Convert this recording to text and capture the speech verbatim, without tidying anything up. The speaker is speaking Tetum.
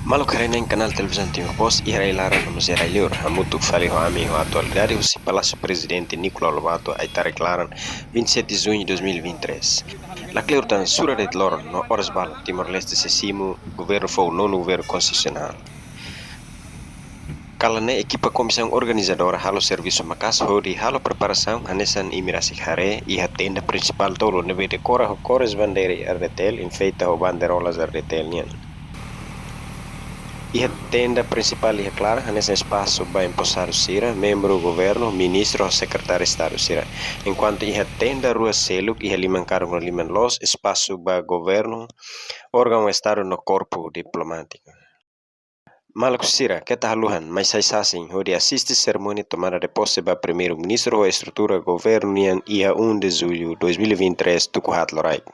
Maluk haree-na'in kanál televizaun Timor Post iha rai-laran no mós iha rai-liur, hamutuk fali ho ami ho atualidade husi Palásiu Prezidente Nicolau Lobato, Aitarak-Laran, vinte e sete de junho de dois mil e vinte e três. Lakleur tan sura de'it loron no oras balu, Timor-Leste sei simu governu foun, nonu governu konstitusionál. Kalan ne'e ekipa komisaun organizadora halo servisu maka'as hodi halo preparasaun hanesan imi rasik haree iha tenda prinsipál tolu ne'ebé dekora ho kores bandeira R D T L, enfeita ho bandeirolas R D T L nian. Iha tenda prinsipál iha klaran hanesan espasu ba emposadu sira, membru governu, ministru ho sekretáriu estadu sira. Enkuantu iha tenda rua seluk iha liman karuk no liman loos espasu ba governu, órgaun estadu no korpu diplomátiku. Maluk sira, keta haluha mai sai sasin hodi asiste serimónia tomada de posse ba primeiru-ministru ho estrutura governu nian iha um de julho dois mil e vinte e três, tuku haat loraik.